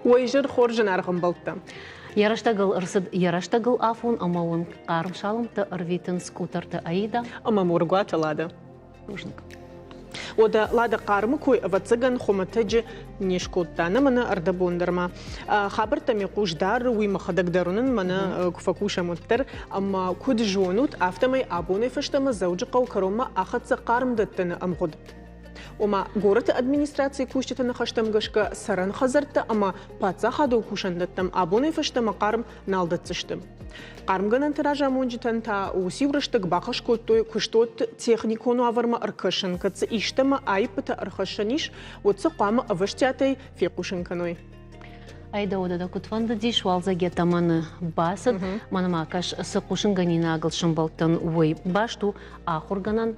Уӕ изӕр хорз, зынаргъ ӕмбӕлттӕ! Йӕ рӕстӕгыл ӕрцыд йӕ рӕстӕгыл афон ӕмӕ уын хъарм саламттӕ ӕрвитынц Къутӕрты Аида ӕмӕ Моргуаты Лада. Бузныг. Уӕдӕ Лада хъармы кой, ӕвӕццӕгӕн, хуымӕтӕджы не скодта. Нӕ мӕнӕ ӕрдӕбон дӕр ма хабӕрттӕм йӕ хъус дары, уый мӕхӕдӕг дӕр уынын, мӕнӕ куы фӕкусӕм, уӕддӕр. Ӕмӕ куыд зонут, афтӕмӕй абонӕй фӕстӕмӕ Дзӕуджыхъӕуы кӕронмӕ ахӕццӕ хъармдӕттӕны ӕмгъуыд. Ома, горӕты администрацийы кусджыты ныхӕстӕм гӕсгӕ цӕрӕн хӕдзӕрттӕ ӕмӕ паддзахадон кусӕндӕттӕм абонӕй фӕстӕмӕ хъарм нал дӕтдзысты. Хъармгӕнӕнты разамонджытӕн та уыциу рӕстӕг бахӕс кодтой куыстуӕтты техникон уавӕрмӕ ӕркӕсын, кӕд дзы истӕмӕ аиппытӕ ӕрхӕссӕн ис, уӕд сӕ хъуамӕ ӕвӕстиатӕй фехъусын кӕной. Айдауыда дӕ куыд фӕндыдис, уалдзӕг йӕ тӕмӕны бацыд. Мӕнмӕ ма кӕс, цы хъусынгӕнинагыл сӕмбӕлдтӕн, уый. Баст у ахуыргӕнӕн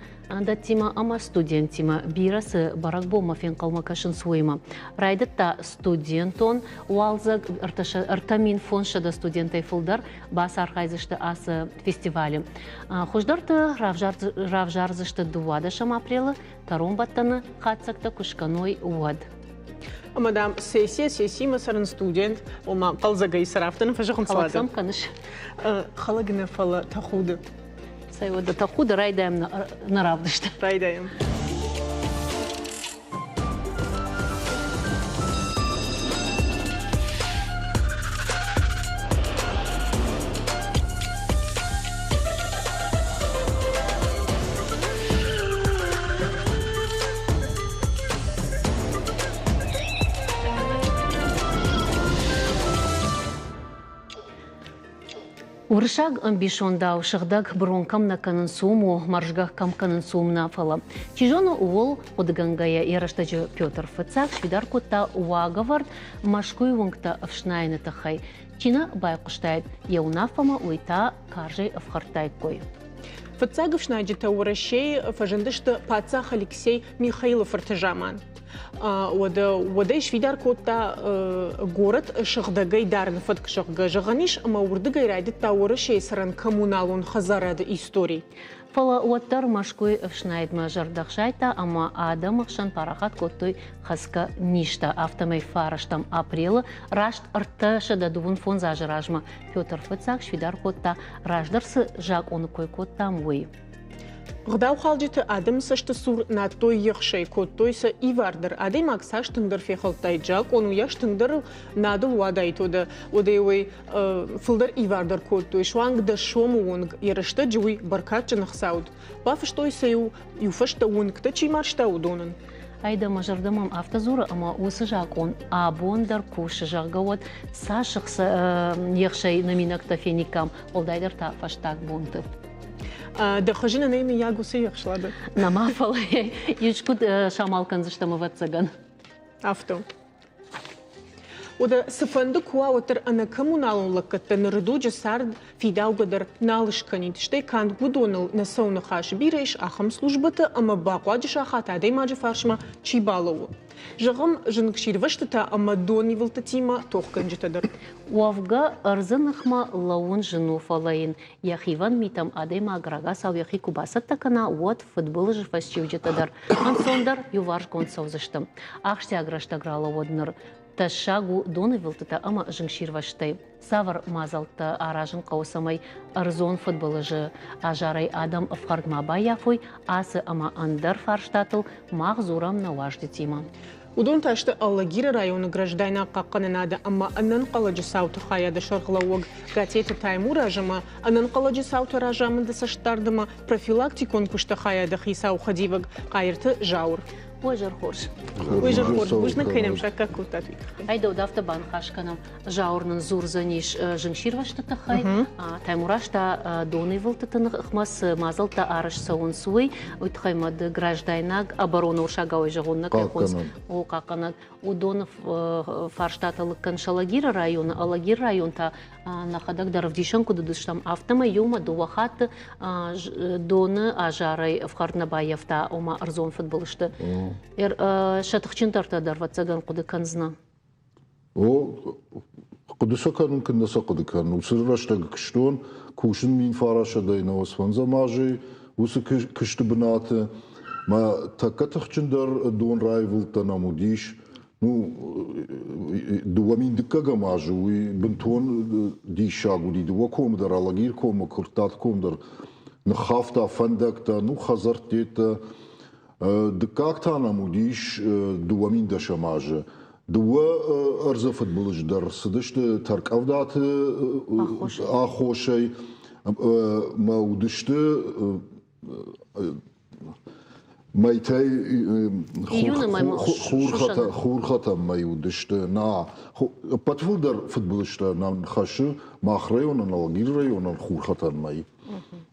дӕттимӕ ӕмӕ студенттимӕ бирӕ цы бӕрӕгбонмӕ фенхъӕлмӕ кӕсынц, уыимӕ. Райдыдта студентон уалдзӕг, 3500 студентӕй фылдӕр бацархайдзысты ацы фестивалы. Хуыздӕрты равзардзысты 12 апрелы кӕронбӕттӕны хатдзӕгтӕ куы скӕной, уӕд. Ӕмӕ, дам, сессия сессимӕ цӕрын студент, ома хъӕлдзӕгӕй цӕрафтӕн фӕзӕгъынц. Хӕлӕг сӕм кӕныс? Хӕлӕг нӕ, фӕлӕ тӕхуды. Цӕй уӕдӕ тӕхуды райдайӕм нӕ равдыст. Райдайӕм. Уырыссаг ӕмбисондау сыгъдӕг брон кӕм нӕ кӕнынц, уым у, мӕрзгӕ кӕм кӕнынц, уым нӕ, фӕлӕ, чи зоны, ууыл хъуыдыгӕнгӕйӕ йӕ рӕстӕджы Петр Фыццаг сфидар кодта уагӕвӕрд Мӕскуыйы уынгтӕ ӕфснайыны тыххӕй. Чи нӕ байхъуыстаид йӕ уынаффӕмӕ, уый та карзӕй ӕфхӕрдтаиккой. Фыццаг ӕфснайджытӕ Уӕрӕсейы фӕзындысты паддзах Алексей Михаилы фырты заман. Уӕдӕ уӕдӕй сфидар кодта горӕт сыгъдӕгӕй дарыны фӕтк, зӕгъгӕ, зӕгъӕн ис, ӕмӕ уырдыгӕй райдыдта Уӕрӕсейы цӕрӕн коммуналон хӕдзарады истори. Фӕлӕ уӕддӕр Мӕскуыйы ӕфснайдмӕ зӕрдӕ хсайдта ӕмӕ адӕмы хсӕн парахат кодтой хӕцгӕ низтӕ. Афтӕмӕй фарӕстӕм апрелы раст 325 азы размӕ Петр Фыццаг сфидар кодта, раздӕр цы закъоны кой кодтам, уый. Гъдаухалджыты адӕмы цӕсты цур надтой ехсӕй, кодтой сӕ ивар дӕр. Адӕймаг цас тынгдӕр фехӕлдтаид закъон, уыйас тынгдӕр надыл уадаид, уӕдӕ уӕдӕй фылдӕр ивар дӕр кодтой. Суанг дӕ сомы онг йӕ рӕстӕджы уый бӕркадджын ӕхца уыд. Бафыстой сӕ-иу иу фӕстӕ уынгтӕ чи марзта, уыдонӕн. Ай дӕ мӕ зӕрдӕ мӕм афтӕ дзуры, ӕмӕ уыцы закъон абон дӕр кусы, зӕгъгӕ, уӕд цас ехсӕй нӕминӕгтӕ фениккам, уӕлдайдӕр та фӕстаг бонты. Дӕ хызыны нӕй мыййаг уыцы ехс, Лада? Нӕма, фӕлӕ искуыд самал кӕндзыстӕм, ӕвӕццӕгӕн. Афтӕ. Уӕдӕ цыфӕнды куы уа, уӕддӕр ӕнӕ коммуналон лӕггӕдтӕ ныры дуджы цард фидаугӕ дӕр нал скӕнид. Стӕй канд уыдоныл нӕ цӕуы ныхас. Бирӕ ис ахӕм службӕтӕ ӕмӕ бахъуаджы сахат адӕймаджы фарсмӕ чи балӕууы. Зӕгъӕм, зынгсирвӕзтытӕ ӕмӕ донивылдтытимӕ тохгӕнджытӕ дӕр. Уӕвгӕ, ӕрдзы ныхмӕ лӕууын зын у, фӕлӕ йын йӕ хивӕнд митӕм адӕймаг рагацау йӕхи куы бацӕттӕ кӕна, уӕд фыдбылызы фӕстиуджытӕ дӕр ӕнцондӕр иуварсгонд цӕудзысты. Ахсджиаг рӕстӕг ралӕууӕд ныр. Тӕссаг у донивылдтытӕ ӕмӕ зынгсирвӕзтӕй. Цавӕр мадзӕлттӕ аразын хъӕуы, цӕмӕй ӕрдзон фыдбылызы азарӕй адӕм ӕфхӕрд ма баййафой, ацы ӕмӕ ӕндӕр фарстатыл мах дзурӕм нӕ уазджытимӕ. Уыдон та сты Алагиры районы граждайнаг хъахъхъӕнынады ӕмӕ ӕнӕнхъӕлӕджы цауты хайады сӕргълӕууӕг Гатеты Таймураз ӕмӕ ӕнӕнхъӕлӕджы цауты разамынды цӕстдард ӕмӕ профилактикон куысты хайады хицау хӕдивӕг Хъайырты Зауыр. Уӕ зӕр хорз. Уый зӕр хорз. Бузныг, кӕй нӕм саккаг кодтат, уый тыххӕй. Ай дӕу афтӕ баныхас кӕнӕм. Зауыр нын дзурдзӕнис зынгсирвӕзты тыххӕй. Таймураз та донивылдтыты ныхмӕ цы мадзӕлттӕ арӕзт цӕуынц, уый. Уый тыххӕй ма ды граждайнаг оборона уырыссагауӕй зӕгъон нӕ кӕй хонынц, о, хъахъхъӕнӕг. Уыдоны фарстатӕ лыг кӕныс Алагиры районы. Алагиры район та нӕхӕдӕг дӕр ӕвдисӕн куыд уыдыстӕм, афтӕмӕй иумӕ дыууӕ хатты доны азарӕй ӕфхӕрд нӕ баййӕфта, ома ӕрдзон фыдбылызты. Сӕ тыхджындӕртӕ дӕр, ӕвӕццӕгӕн, хъуыды кӕндзынӕ. О, хъуыды сӕ кӕнын куыннӕ сӕ хъуыды кӕнын. Уыцы рӕстӕг куыстон, кусын 1995 азы уыцы куысты бынаты. Мӕ тӕккӕ тыхджындӕр дон раивылдтӕ нӕм уыдис. Ну, 2002 азы уый бынтон диссаг уыди. Дыууӕ комы дӕр, Алагир комы, Куырттаты ком дӕр ныххафта фӕндӕгтӕ, ну, хӕдзӕрттӕ. Дыккаг та нӕм уыдис 2010 азы. Дыууӕ ӕрдзы фыдбылыз дӕр цыдысты тӕркъӕвдаты аххосӕй мӕ уыдысты мӕйтӕй хурхӕтӕн мӕй уыдысты. На, ӕппӕт фылдӕр фыдбылызтӕ нӕм хӕссы мах районӕн, Алагиры районӕн хурхӕтӕн мӕй.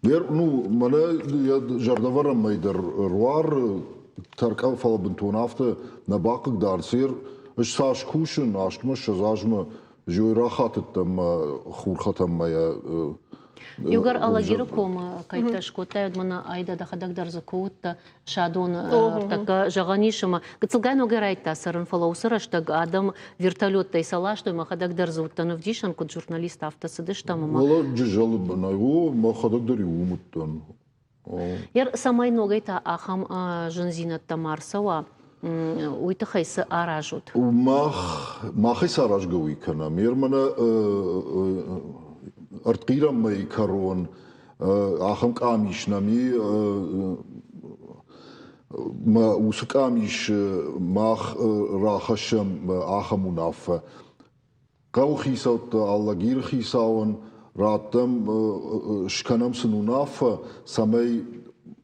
Ну, мӕнӕ йӕ зӕрдӕвӕрӕн мӕй дӕр руар тӕркъа, фӕлӕ бынтон афтӕ нӕ бахъыгдард. Сер ӕз цас кусын, 28 азмӕ зой рахатыдтӕн мӕ хурхӕтӕн мӕйӕ. Иугӕр Алагиры комы кӕйттӕ скодтай, уӕд мӕнӕ айда дӕхӕдӕг дӕр дзы куы уыдтӕ, Садоны ӕртӕккӕ зӕгъӕн ис, ӕмӕ гыццылгай ногӕй райдыдта цӕрын, фӕлӕ уыцы рӕстӕг адӕм вертолеттӕй сӕ ластой, мӕхӕдӕг дӕр дзы уыдтӕн ӕвдисӕн, куыд журналист, афтӕ цыдыстӕм ӕмӕ. Уӕлӕ Джызӕлы бынӕй, о, мӕхӕдӕг дӕр иу уым уыдтӕн. Ер, цӕмӕй ногӕй та ахӕм зындзинӕдтӕ ма рцӕуа, уый тыххӕй цы аразут? Мах, махӕй цы аразгӕ уый кӕнӕм. Ер мӕнӕ ӕртхъирӕн мӕйы кӕрон ахӕм къамис нӕм и, мӕ уыцы къамис мах рахӕссӕм ахӕм уынаффӕ. Хъӕуы хицӕуттӕ Алагиры хицауӕн раттӕм, скӕнӕм сын уынаффӕ, цӕмӕй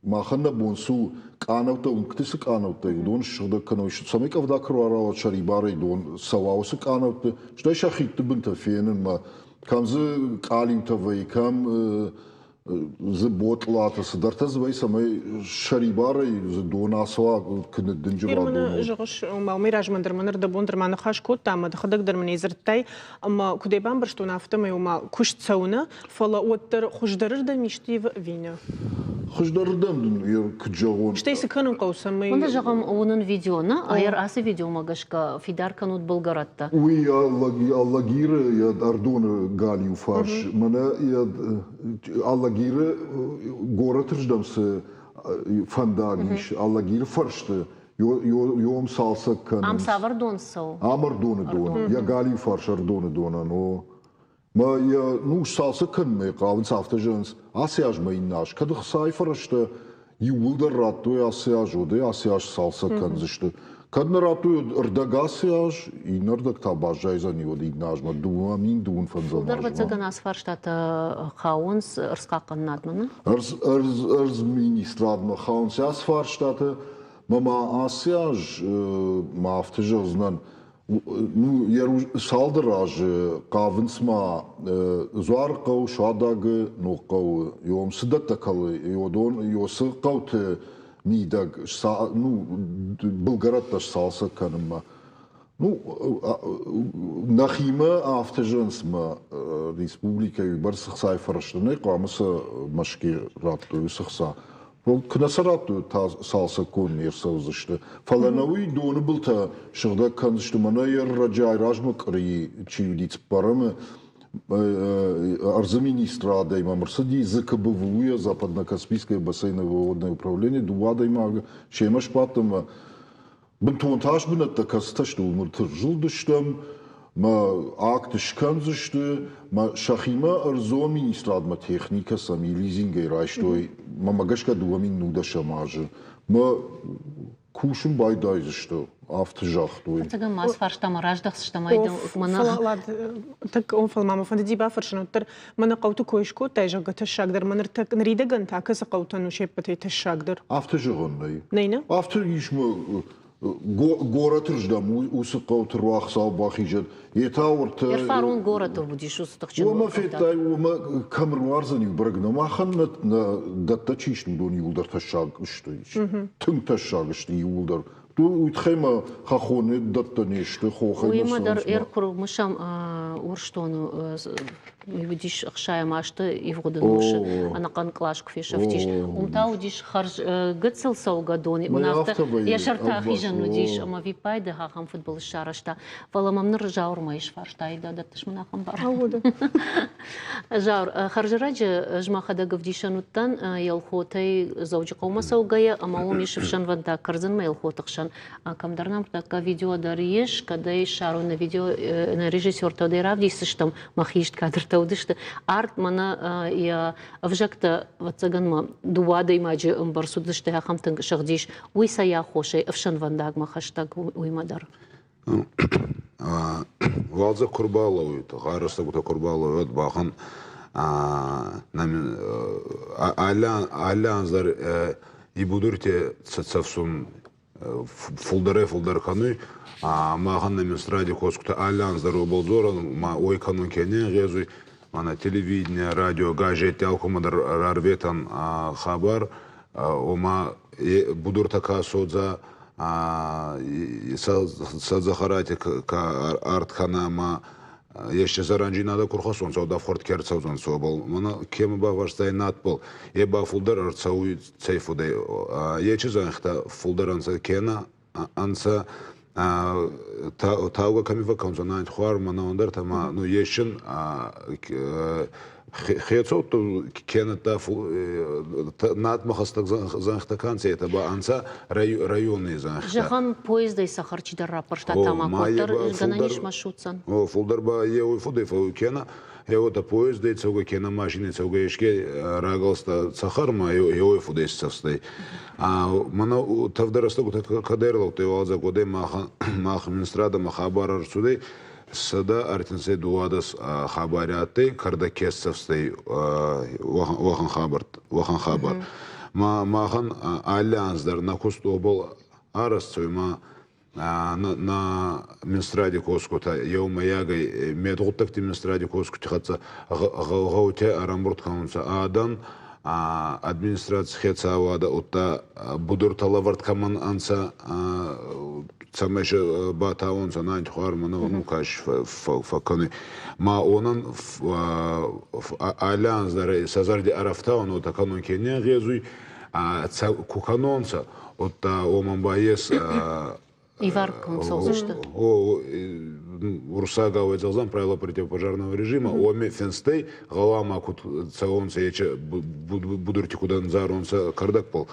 махӕн нӕ бон цы у, къанӕуттӕ, уынгты цы къанӕуттӕ и, уыдон ссыгъдӕг кӕной, цӕмӕй къӕвда куы руара, сӕрибарӕй дон цӕуа уыцы къанӕутты, стӕй сӕ хидты бынтӕ фенынмӕ, кӕм дзы къалиутӕ вӕййы, кӕм дзы ботълатӕ, цыдӕртӕ дзы вӕййы, цӕмӕй сӕрибарӕй дзы дон ацӕуа, куы ныддынджыр уа дон. Зӕгъыс, уымӕй размӕ дӕр мӕ ныр дӕр ма ныхас кодта, ӕмӕ дӕхӕдӕг дӕр мын дзырдтай, ӕмӕ куыдӕй бамбӕрстон, афтӕмӕй ома куыст цӕуы нӕ, фӕлӕ уӕддӕр хуыздӕрырдӕм исты ивы ӕви нӕ? Хуыздӕрырдӕм дын куыд зӕгъон. Стӕй цы кӕнын хъӕуы, цӕмӕй... Уыны, зӕгъӕм, уынын видео, нӕ? Ӕр ацы видеомӕ гӕсгӕ фидар кӕнут былгӕрӕттӕ. Уый Алагиры йӕ Ӕрдоны галиу фарс, мӕнӕ йӕ Алагиры горӕты рдӕм цы фӕндаг ис, Алагиры фӕрсты йом цалцӕг кӕнынц. Ам цавӕр дон цӕуы? Ам Ӕрдоны дон, йӕ галиу фарс Ӕрдоны донӕн, о. Мӕ йӕ ну сцалцӕг кӕнынмӕ хъавынц, афтӕ зӕгъынц, ацы аз мӕ иннӕ аз. Кӕд ӕхцайы фӕрӕзтӕ иууылдӕр радтой ацы аз, уӕд ӕй ацы аз цалцӕг кӕндзысты. Кӕд нӕ радтой, уӕд ӕрдӕг ацы аз, иннӕ ӕрдӕг та баззайдзӕни уӕд иннӕ азмӕ, 2025 Фылдӕр, ӕвӕццӕгӕн, ацы фарстатӕ хауынц ӕрдзхъахъхъӕнынадмӕ, нӕ? Ӕрдз, ӕрдз, ӕрдз министрадмӕ хауынц ацы фарстатӕ. Мӕ ма ацы аз ма афтӕ зӕгъдзынӕн, Ну, цалдӕр азы хъавынц ма Дзуарыхъӕу, Суадагы, Ногхъӕуы, йом цы дӕттӕ кӕлы, йодон, йоцы хъӕуты мидӕг, ну, былгӕрӕттӕ сцалцӕг кӕнынмӕ. Ну, нӕхимӕ афтӕ зӕгъынц мӕ республикӕйы бӕрц ӕхцайы фӕрӕзтӕ нӕй, хъуамӕ сӕ Мӕскуыйы радтой уыцы ӕхца. Куы нӕ сӕ радтой, та цалцӕггонд не рцӕудзысты. Фӕлӕ нӕ уый доны былтӕ сыгъдӕг кӕндзысты. Мӕнӕ йӕ рӕджы размӕ къуырийы чи уыди цыппӕрӕмы, ӕрдзы министрадӕй мӕм ӕрцыди ЗКБВУ-йӕ Западно-Каспийское бассейновое водное управление дыууӕ адӕймагы семӕ сбадт ӕмӕ Бынтон тас бынӕттӕ кӕцытӕ сты, уым ӕрзылдыстӕм, мӕ акт скӕндзысты, мӕ сӕхимӕ ӕрдзон министрадмӕ техникӕ сӕм лизингӕй райстой, мӕ гӕсгӕ 2019 азы. Мӕ кусын байдайдзысты, афтӕ загътой. Ӕцӕгӕн ма ацы фарстамӕ раздӕхдзыстӕм. Фӕлӕ ма мӕ фӕндыди бафӕрсын, уӕддӕр мӕнӕ хъӕуты кой скодтай, зӕгъгӕ, тӕссагдӕр. Мӕ ныридӕгӕн та кӕцы хъӕутӕн у се ппӕтӕй тӕссагдӕр? Афтӕ зӕгъӕн нӕй. Нӕй, нӕ? Афтӕ ис мӕ горӕты рдӕм уыцы хъӕуты руахсау бахизӕд. Йе та уыртӕ... Фарон горӕты уыдис уыцы тыхджын. Уымӕ федтай, уымӕ кӕм руардзӕн иу бӕрӕг нӕ. Махӕн нӕ дӕттӕ чи сты, уыдон иууылдӕр тӕссаг сты. Тынг тӕссаг сты иууылдӕр. Уый тыххӕй ма хӕххон дӕттӕ не сты, хохӕй Уыимӕ дӕр ӕркуыр мысӕм Урсдоны. Уый уыдис 60-ӕм азты ивгъуыды носы ӕнӕхъӕн кълас куы фесӕфтис. Уым та уыдис хӕрз гыццыл цӕугӕдон, афтӕ йӕ сӕрты ахизӕн уыдис, ӕмӕ виппайды ахӕм фыдбылыз сарӕзта. Фӕлӕ мӕм ныр Зауырмӕ ис фарста, дӕ дӕттыс мын ахӕм бар? Зауыр, хӕрзӕрӕджы ӕз мӕхӕдӕг ӕвдисӕн уыдтӕн Елхотӕй Дзӕуджыхъӕумӕ цӕугӕйӕ, ӕмӕ уым ис ӕфсӕнвӕндаг Кӕрдзынмӕ Елхоты хсӕн. Кӕмдӕр нӕм тӕккӕ видео дӕр ис, кӕд ӕй ссарон нӕ видео, нӕ режиссертӕ уӕдӕй равдисдзыстӕм, мӕхи ист кадртӕ уыдысты. Арт мӕнӕ йӕ ӕвзӕгтӕ, ӕвӕццӕгӕн ма дыууӕ адӕймаджы ӕмбӕрц уыдысты, ахӕм тынг сыгъдис. Уый цӕй аххосӕй ӕфсӕнвӕндагмӕ хӕстӕг уыимӕ дӕр? Уалдзӕг куы рбалӕууид, гъар рӕстӕгутӕ куы рбалӕууид, бӕхӕн алли анз дӕр и будурти цӕфсун фулдӕрӕй-фулдӕр кӕнуй. Махӕн нӕ Минстради косгутӕ алли анз дӕр уобӕл дзорӕн, ма уой кӕнун ке не нгъезуй. Мӕнӕ телевидение, радио, газетти алкӕмӕ дӕр рарветӕн хабар, ома будуртӕ ка содза, сӕ дзӕхӕрати ка арт кӕна ма еске зӕранджийнадӕ ку рхӕссонцӕ, уӕд ӕфхуӕрд ке ӕрцӕудзӕнцӕ, уобӕл. Мӕнӕ кемӕ бафарстай надбӕл, е ба фулдӕр ӕрцӕуй цӕй фудӕй. Ечи зӕнхтӕ фулдӕр ӕнцӕ кенӕ ӕнцӕ таугӕ кӕми фӕккӕнунцӕ, нӕ хуар мӕнӕ ӕндӕртӕ ма ну есчин хецӕуттӕ кенӕдта надмӕ хӕстӕг зӕнхтӕ ка нцӕ, етӕ ба ӕнцӕ райони зӕнхтӕ. Зӕгъӕн, поездӕй сахар чидӕр раппӕрста тамако дӕр гӕнӕн ис маршрутцӕн. Фулдӕр ба еуей фудӕй фӕууй кенӕ еуотӕ поездӕй цӕугӕ кенӕ машинӕй цӕугӕ еске рагӕлста цӕхӕрмӕ еуей фудӕй исцӕфстӕй. Мӕнӕ тӕвдӕ рӕстӕгутӕ кӕд ӕрлӕудтӕй уалдзӕг, уӕдӕй мах министрадӕмӕ хабар ӕрцудӕй, 132 хабари адтӕй, кӕрдӕг ке исцӕфстӕй, уӕхӕн хабар. Уӕхӕн хабар. Ма махӕн алли анз дӕр нӕ куст уобӕл арӕзт цӕуй, ма на Минстради косгутӕ еумӕйагӕй медгъуддӕгти Минстради косгути хӕццӕ гъӕутӕ ӕрӕмбурд кӕнунцӕ адӕн, администраций хецауадӕ, удта будуртӕ лӕвӕрд кӕмӕн ӕнцӕ, цӕмӕй сӕ батауонцӕ нанти хуар мӕнӕ ну каш фӕккӕнуй. Ма онӕн алли анз дӕр сӕ зӕрди ӕрӕфтауӕн уотӕ кӕнун ке не нгъезуй, ку кӕнонцӕ, удта уомӕн ба ес Ивар цӕудзысты. Уруссагау зӕгъдзӕн правила противопожарного режима, уоми финстӕй гъӕуама куд цӕуонцӕ ече будурти куд ӕндзаронцӕ кӕрдӕгбӕл,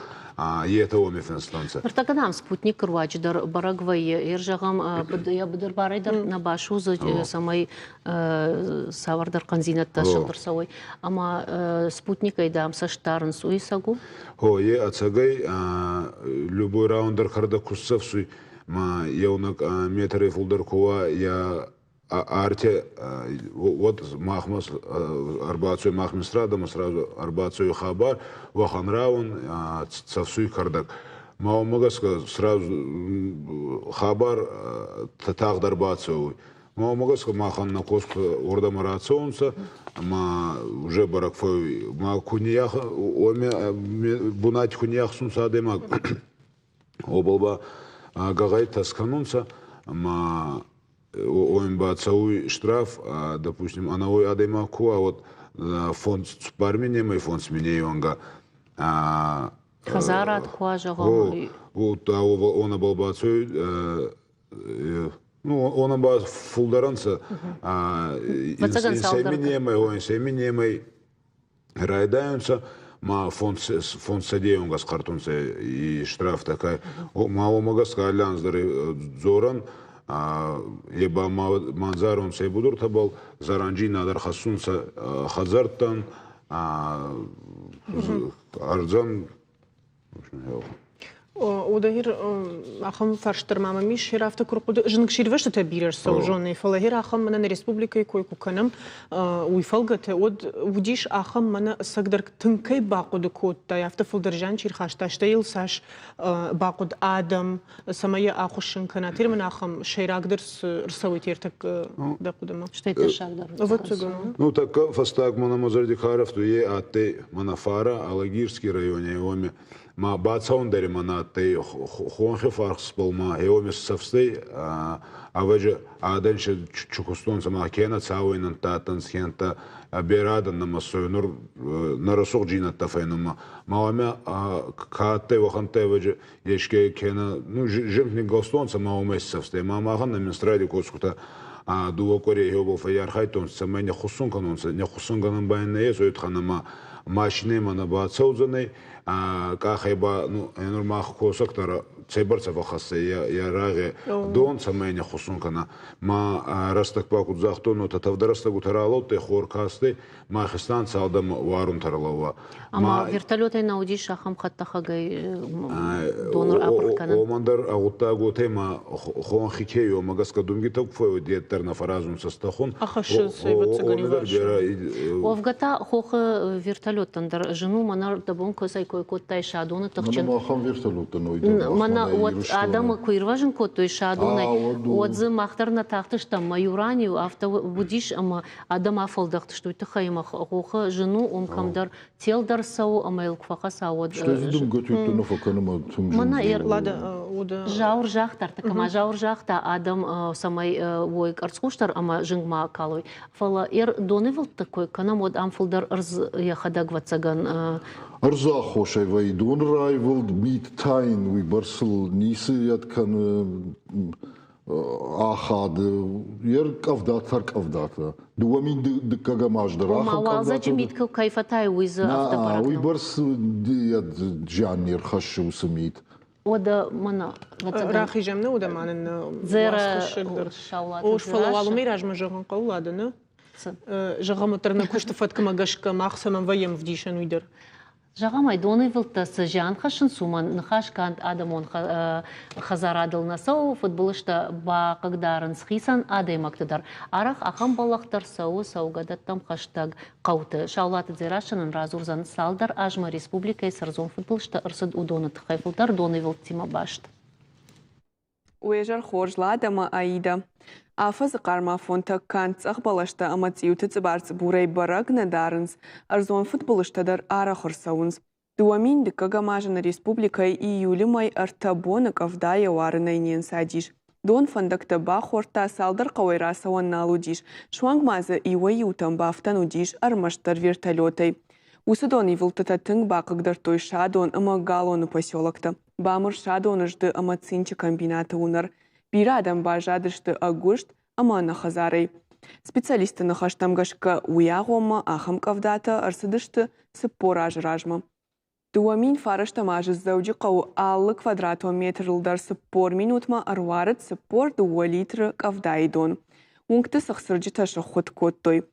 етӕ уоми финстонцӕ. Ныртӕккӕ нӕм спутник руаджы дӕр бӕрӕг вӕййы. Ир зӕгъӕм, йӕ быдырбарӕй дӕр нӕ басудзы, цӕмӕй цавӕрдӕр хъӕндзинӕдтӕ сылдӕр цӕуой. Ӕмӕ спутникӕй, дам, цӕст дарынц, уый цӕг у? О, е ӕцӕгӕй любой раунд дӕр кӕрдӕг ку сцӕфсуй, ма еунӕг метрӕй фулдӕр ку уа, я арте вот махмӕ ӕрбацуй мах министрадӕмӕ сразу ӕрбацуй хабар, уӕхӕн рауӕн цӕфсуй кӕрдӕг. Ма уомӕ гӕсгӕ сразу хабар тагъд ӕрбацӕуй. Ма гӕсгӕ махӕн нӕ коск уордӕмӕ рацӕунцӕ, ма уже бӕрӕг фӕууй. Ма ку не оми бунати ку не ӕхсунцӕ адӕймаг, уобӕл ба гӕгъӕдитӕ скӕнунцӕ, ма оим ба цӕуй штраф, допустим, ӕнӕуой адӕймаг ку уа, уӕд фонд цуппар минемӕй фондз миней уӕнгӕ. Хӕдзарад ку уа, зӕгъӕм. Онӕбӕл бацӕуй Ну, он ба фулдӕр ӕнцӕ. Инсӕй райдайунцӕ, ма фонд сӕдейон гӕсхъӕртунцӕ и штраф такай. Ма уомӕ гӕсгӕ алли анз дӕр дзорӕн, е ба мандзарунцӕ будуртӕбӕл, зӕранджийнадӕ ӕрхӕссунцӕ хӕдзӕрттӕн, ӕрдзӕн. Уӕдӕ ахӕм фарст дӕр ма мӕм ис, хер афтӕ куы рхъуыды зынгсирвӕзтытӕ бирӕ рцӕуы зонӕй, фӕлӕ хер ахӕм мӕнӕ нӕ республикӕйы кой куы кӕнӕм, уый фӕлгӕты, уӕд уыдис ахӕм мӕнӕ ӕцӕгдӕр тынг кӕй бахъуыды кодтай, афтӕ фылдӕр зиан чи рхаста, стӕй йыл цас бахъуыд адӕм, цӕмӕй йӕ ахуыссын кӕна. Теперь мын ахӕм сӕйрагдӕр цы рцӕуы тертӕккӕ дӕ хъуыдымӕ? Стӕй тӕссагдӕр. Ӕвӕццӕгӕн. Ну, тӕккӕ фӕстаг мӕнӕ мӕ зӕрди ка ӕрӕфтуй, е адтӕй мӕнӕ Фара, Алагирский райони, уоми. Ма бацӕун дӕр имӕ на адтӕй хонхи фарсбӕл ма еуеми цӕфстӕй, ӕвӕдзи адӕн си чукустонцӕ ма кенӕ цауӕйнӕнттӕ адтӕнцӕ, кенӕ берӕ адӕн нӕмӕ цӕуй нур нӕ рӕсугъддзийнӕдтӕ фенунмӕ. Ма уӕмӕ ка адтӕй, уӕхӕнттӕ ӕвӕдзи еске кенӕ ну зинг ниггӕлстонцӕ ма уомӕй исцӕфстӕй. Ма махӕн нӕ министради косгутӕ дууӕ къуӕрей еубӕл фӕййархайдтонцӕ, цӕмӕй не хуссун кӕнонцӕ, не хуссун кӕнӕн ба ин нӕййес, уой туххӕн ӕма машинӕмӕ нӕ бацӕудзӕнӕй, къахӕй ба ну нур мах косӕг дӕр цӕйбӕрцӕ фӕххӕсса йӕ рагъе дон, цӕмӕй не хуссун кӕна. Ма рӕстӕг ба куд загътон, уотӕ тӕвдӕ рӕстӕгутӕ ралӕудтӕй, хор кастӕй, махистан цалдӕм уарунтӕ рлӕууа. Ӕма вертолетӕй нӕ уыдис ахӕм хӕдтӕхӕгӕй донор апырх кӕнын? Уомӕн дӕр гъуддаг уотӕ ма хонхи ке уомӕ гӕсгӕ думгитӕ ку фӕууидет дӕр нӕ фӕразунцӕ стӕхун. Ахӕссынц, ӕвӕццӕгӕн, Уӕвгӕ та хохы вертолеттӕн дӕр зын у, мӕнӕ дӕ бон куы кой кодтай Садоны тыхджын. Мӕнӕ ахӕм вертолеттӕ Мӕнӕ уӕд адӕмы куы ирвӕзын кодтой Садонӕй, уӕд дзы мах дӕр нӕ тахтыстӕм, мӕ иу ран-иу афтӕ уыдис, ӕмӕ адӕм афӕлдӕхтысты уый тыххӕй ӕмӕ хохы зын у, уым кӕмдӕр тел дӕр цӕуы ӕмӕ йыл куы фӕхӕца, уӕд Стӕй дзы дымгӕ нӕ фӕкӕны мӕ тынг Мӕнӕ Зауыр загъта, ӕртыккӕмӕ Зауыр загъта, адӕм цӕмӕй уой къӕрцхъусдӕр ӕмӕ зынг ма акалой. Фӕлӕ донивылдты кой кӕнӕм, уӕд ам фылдӕр ӕрдз йӕхӕдӕг ӕвӕццӕгӕн Ӕрдзы аххосӕй вӕййы доны раивылд, мит тайын уыйбӕрцыл ницы йӕд кӕны ахады, йе къӕвдатӕ къӕвдатӕ. 2000 дыккӕгӕм аз дӕр ахӕм къӕвдатӕ. Уалдзӕджы мит кӕй фӕтайы, уый дзы афтӕ бӕрӕг нӕу. Уыйбӕрц зиан не рхӕссы уыцы мит. Уӕдӕ мӕнӕ Рахизӕм нӕ, уӕдӕ ма нын уацхӕссӕг дӕр. О, фӕлӕ уал уымӕй размӕ зӕгъын хъӕуы, Лада, нӕ? Зӕгъӕм, уӕддӕр нӕ куысты фӕткмӕ гӕсгӕ мах цӕмӕн вӕййӕм ӕвдисӕн, уый дӕр. Зӕгъӕм ӕй, донивылдтӕ цы зиан хӕссынц, уымӕн ныхас канд адӕмон хӕдзарадыл нӕ цӕуы, фыдбылызтӕ бахъыгдарынц хицӕн адӕймӕгты дӕр. Арӕх ахӕм бӕллӕх дӕр цӕуы цӕугӕдӕттӕм хӕстӕг хъӕуты. Саулаты Дзерассӕ нын радзурдзӕн, цалдӕр азмӕ республикӕйы цы ӕрдзон фыдбылызтӕ ӕрцыд, уыдоны тыххӕй фылдӕр донивылдтимӕ баст. Уе зӕр хорз, Лад ӕмӕ Аидӕ. Афӕдзы хъарм афонтӕ канд цъӕх бӕлӕстӕ ӕмӕ цъиуты цъыбар-цъыбурӕй бӕрӕг нӕ дарынц, ӕрдзон фыдбылызтӕ дӕр арӕх ӕрцӕуынц. 2000 дыккӕгӕм азы нӕ республикӕйы июлы мӕй ӕртӕ боны къӕвдайӕ уарынӕй не нцадис. Дон фӕндӕгтӕ бахордта, цалдӕр хъӕуӕй рацӕуӕн нал уыдис, суанг ма дзы иуӕй-иутӕм бафтӕн уыдис ӕрмӕстдӕр вертолетӕй. Уыцы донивылдтытӕ тынг бахъыгдардтой Садон ӕмӕ Галоны поселоктӕ. Бамыр Садоны зды ӕмӕ цинчы комбинаты уынӕр. Бирӕ адӕм баззадысты ӕгуыст ӕмӕ ӕнӕхӕдзарӕй. Специалистты ныхӕстӕм гӕсгӕ, уый агъоммӕ ахӕм къӕвдатӕ ӕрцыдысты 40 азы размӕ. 2000 фарӕстӕм азы Дзӕуджыхъӕуы алы квадратон метрыл дӕр 40 минутмӕ ӕруарыд 42 литры къӕвдайы дон. Уынгты цыхцырджытӕ сыххуытт кодтой.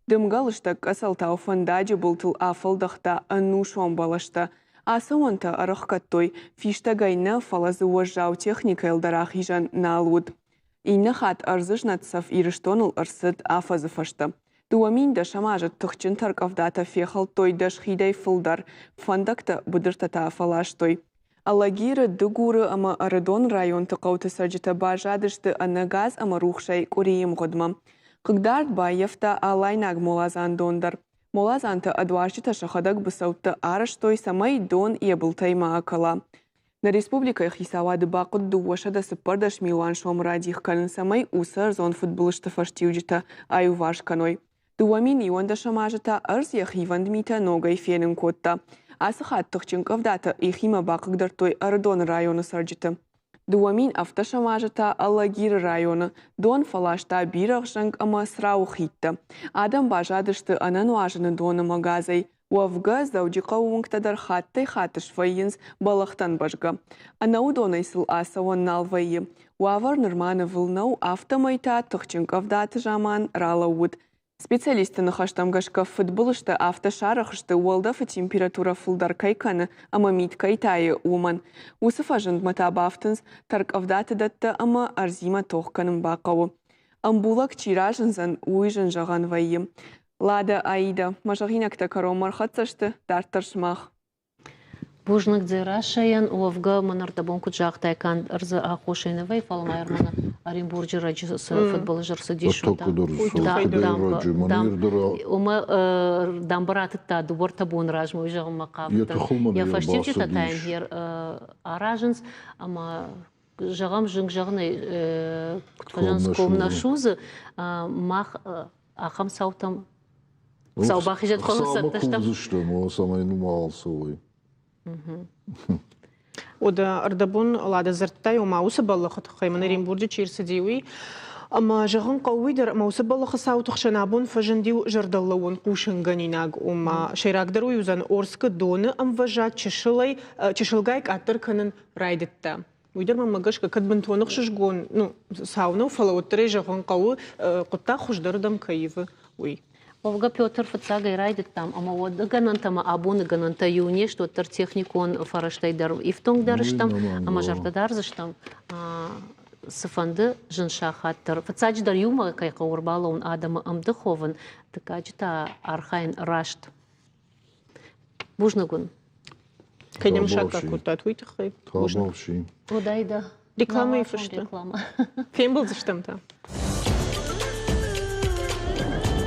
Дымгӕ лыстӕг къӕцӕлтау фӕндаджы былтыл афӕлдӕхта ӕнусон бӕлӕстӕ. Ацӕуӕнтӕ ӕрӕхгӕдтой, фистӕгӕй нӕ, фӕлӕ дзы уӕззау техникӕйыл дӕр ахизӕн нал уыд. Иннӕ хатт ӕрдзы знӕт цӕф Ирыстоныл ӕрцыд афӕдзы фӕстӕ. 2010 азы тыхджын тӕркъӕвдатӕ фехӕлдтой дӕс хидӕй фылдӕр, фӕндӕгтӕ быдыртӕ та фӕластой. Алагиры, Дыгуры ӕмӕ Ӕрыдоны районты хъӕуты цӕрджытӕ баззадысты ӕнӕ газ ӕмӕ рухсӕй къуырийы мгъуыдмӕ. Хъыгдард баййӕфта Алайнаг моладзандон дӕр. Моладзантӕ ӕд уазджытӕ сӕхӕдӕг быцӕуттӕ арӕзтой, цӕмӕй дон йӕ былтӕй ма акӕла. Нӕ республикӕйы хицауады бахъуыд 214 милуан сомы радих кӕнын, цӕмӕй уыцы ӕрдзон фыдбылызты фӕстиуджытӕ аиуварс кӕной. 2011 азы та ӕрдз йӕ хивӕнд митӕ ногӕй фенын кодта. Ацы хатт тыхджын къӕвдатӕ ихимӕ бахъыгдардтой Ӕрыдоны районы цӕрджыты. 2017 азы та Алагиры районы дон фӕласта бирӕгъзӕнг ӕмӕ Црауы хидтӕ. Адӕм баззадысты ӕнӕнуазыны дон ӕмӕ газӕй. Уӕвгӕ, Дзӕуджыхъӕуы уынгтӕ дӕр хаттӕй-хатт свӕййынц бӕлӕгътӕн бӕзгӕ. Ӕнӕуыдонӕй сыл ацӕуӕн нал вӕййы. Уавӕр нырма нывыл нӕу, афтӕмӕй та тыхджын къӕвдаты заман ралӕууыд. Специалистты ныхӕстӕм гӕсгӕ фыдбылызтӕ афтӕ сарӕх сты, уӕлдӕфы температурӕ фылдӕр кӕй кӕны ӕмӕ мит кӕй тайы, уымӕн. Уыцы фӕзындмӕ та бафтынц тӕрккъӕвдаты дӕттӕ ӕмӕ ӕрдзимӕ тох кӕнын бахъӕуы. Ӕмбулӕг чи разындзӕн, уый зын зӕгъӕн вӕййы. Лада, Аида, мӕ зӕгъинӕгтӕ кӕронмӕ ӕрхӕццӕ сты, дарддӕр сымах. Бузныг Дзерассӕйӕн. Уӕвгӕ, мӕн ӕрдӕбон куыд загътай, канд ӕрдзы аххосӕй нӕ вӕййы, фӕлӕ ма Ерманы Оренбурджы раджы цы фыдбылыз ӕрцыдис, уымӕ дамбӕ ратыдта дыууӕртӕ боны размӕ, уый зӕгъынмӕ хъавыдтӕн. Йӕ фӕстиуджытӕ та йын аразынц, ӕмӕ зӕгъӕм, зынг зӕгъынӕй куыд фӕзӕгъынц, ком нӕ судзы, мах ахӕм цаутӕм Хуыцау бахизӕд, фӕлӕ цӕттӕ стӕм. Кувдзыстӕм, цӕмӕй нума алцӕуой. Уӕдӕ ӕрдӕбон Лада дзырдта, ома уыцы бӕллӕхы тыххӕй мын Оренбурджы чи рцыди, уый. Ӕмӕ зӕгъын хъӕуы уый дӕр, ӕмӕ уыцы бӕллӕхы цауты хсӕн абон фӕзынд иу зӕрдӕлӕууӕн хъусынгӕнинаг, ома сӕйрагдӕр уый уыдзӕн Орскы доны ӕмвӕзад чысылӕй, чысылгай къаддӕр кӕнын райдыдта. Уый дӕр мӕнмӕ гӕсгӕ, кӕд бынтон ӕхсызгон, ну, цау нӕу, фӕлӕ уӕддӕр ӕй зӕгъын хъӕуы, хъуыддаг хуыздӕрырдӕм кӕй ивы, уый. Уӕвгӕ Петр фыццагӕй райдыдтам, ӕмӕ уӕды гӕнӕнтӕ ӕмӕ абоны гӕнӕнтӕ иу не сты, уӕддӕр техникон фӕрӕзтӕй дӕр ифтонгдӕр стӕм ӕмӕ зӕрдӕ дардзыстӕм, цыфӕнды зын сахат дӕр. Фыццаджыдӕр иумӕ кӕй хъӕуы ӕрбалӕууын адӕмы ӕмдых уӕвын, дыккаджы та архайын раст. Бузныг уын. Кӕй нӕм саккаг кодтат, уый тыххӕй. Бузныг. Уӕдӕй дӕ. Рекламӕйы фӕстӕ. Фембӕлдзыстӕм та.